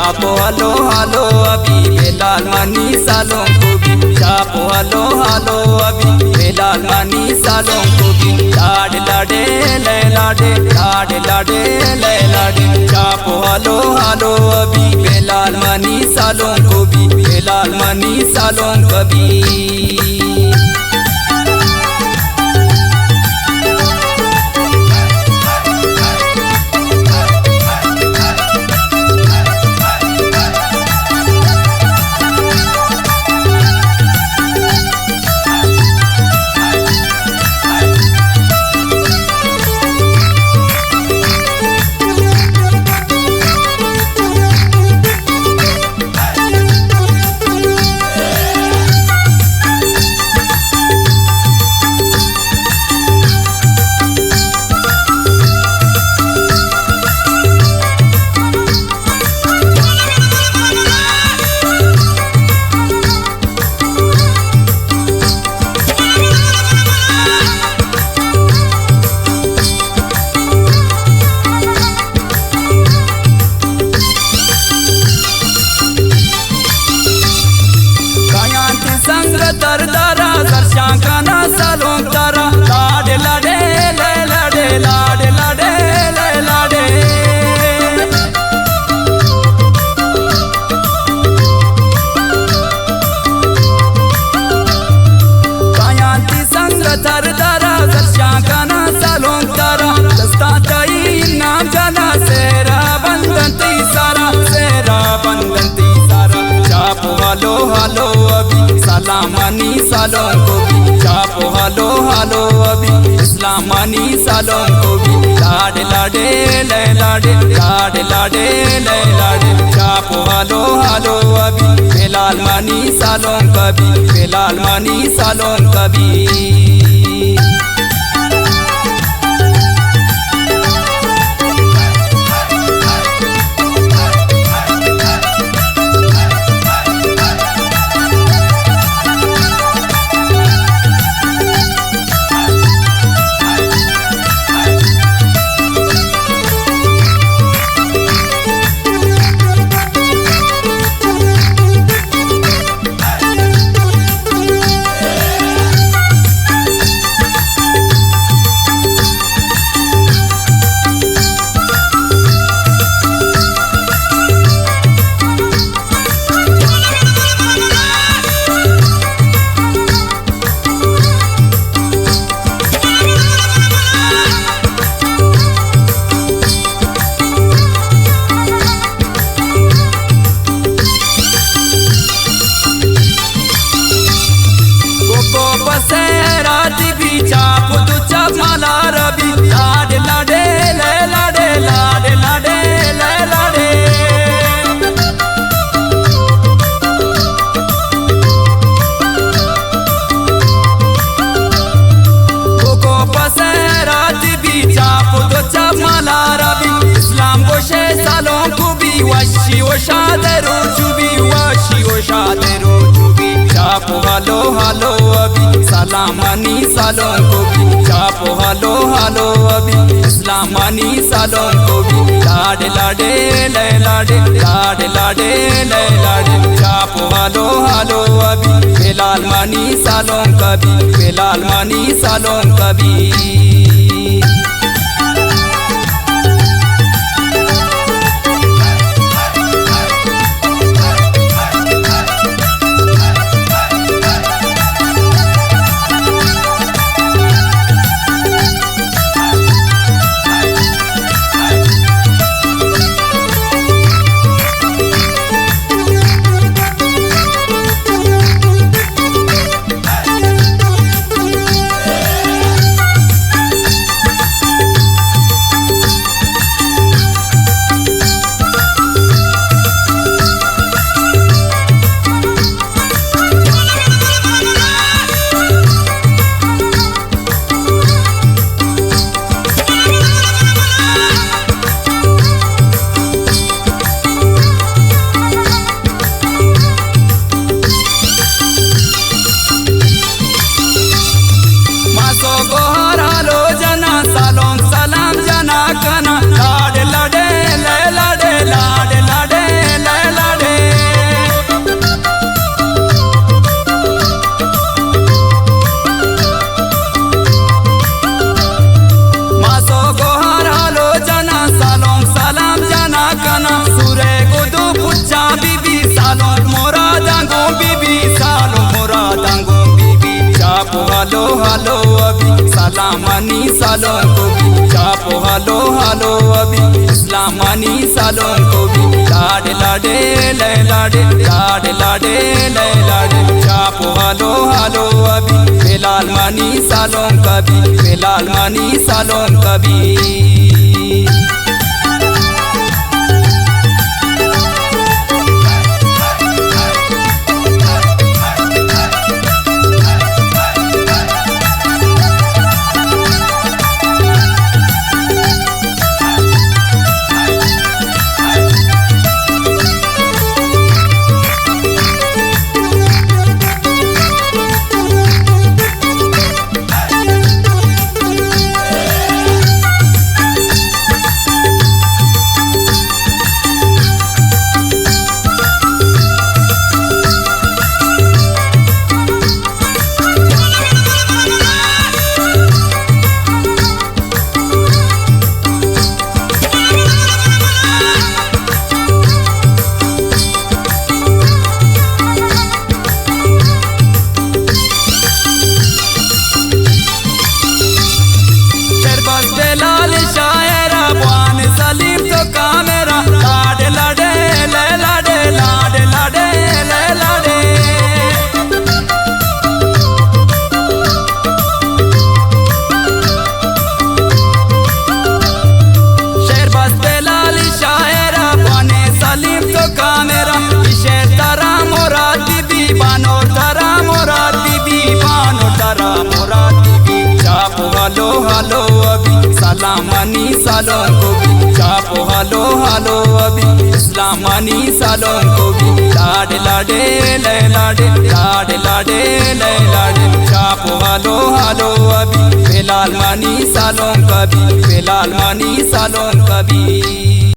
چاپو hello hello ابھی بلال منی سالوں کو بھی، چاپو ہلو ہلو ابھی بلال منی سالوں کو بھی، لاڈ لاڈے لے لاڈے، لاڈ لاڈے لے لاڈے، چاپو ہلو ہلو ابھی بلال منی سالوں کو بھی، بلال منی سالوں کو بھی۔ کایاں تئی سنگت تر دارا، زرشاں کنا سالونک ترا، لاڈ لاڈے لے لاڈے، لاڈ لاڈے لے لاڈے۔ کایاں تئی سنگت تر دارا، زرشاں کنا سالونک ترا، دستاں تئی نام جنا، سہرا بندن تئی سارا، سہرا بندن تئی سارا۔ چاپو ہلو ہلو ابھی سلام منی سالوں کو بھی، چاپو ہلو ہلو ابھی اسلام منی سالوں کو بھی، لاڈ لاڈے لے لاڈے، لاڈ لاڈے لے لاڈے، چاپو ہلو ہلو ابھی بلال منی سالوں کو بھی، بلال منی سالوں کو بھی۔ کوکو پسے رات بی، چاپ دو چاپ مالار بی، لاڈ لاڈے لے لاڈے، لاڈ لاڈے لے لاڈے۔ کوکو پسے رات بی، چاپ دو چاپ مالار بی، اسلام گوشے سالوں کو بی، وشی و شاد روچ بی، وشی و شاد روچ بی۔ چاپو ہلو ہلو ابھی سلام منی سالوں کو بی، چاپو ہلو ہلو ابھی اسلام منی سالوں کو بی، لاڈ لاڈے لے لاڈے، لاڈ لاڈے لے لاڈے۔ چاپو ہلو ہلو ابھی بلال منی سالوں کو بی، بلال منی سالوں کو بی۔ چا بی بی سالونک مراداں گوں، بی بی سالونک مراداں گوں، بی بی چاپ و ہلو ہلو ابی، سلامانی سالونک بی، چاپ و ہلو ہلو ابی، اسلامانی سالونک بی، لاڈ لاڈے لے لاڈے، لاڈ لاڈے لے لاڈے، چاپ و ہلو ہلو ابی، بلال منی سالونک بی، بلال منی سالونک بی۔ شرباز بلال شاعر ءَ بوان سلیم تو کامرا، لاڈ لاڈے لے لاڈے، لاڈ لاڈے لے لاڈے۔ شعر بس بلال شاعر ءَ بوان سلیم تو کامرا، شعر ترا مراد بی بی بانو، ترا مراد بی بی بانو، ترا مراد بی بی۔ چاپ و ہلو ہلو ابی، سلامانی سالونک بی، چاپ و ہلو ہلو ابی، اسلامانی سالونک بی، لاڈ لاڈے لے لاڈے، لاڈ لاڈے لے لاڈے، چاپ و ہلو ہلو ابی، بلال منی سالونک بی، بلال منی سالونک بی۔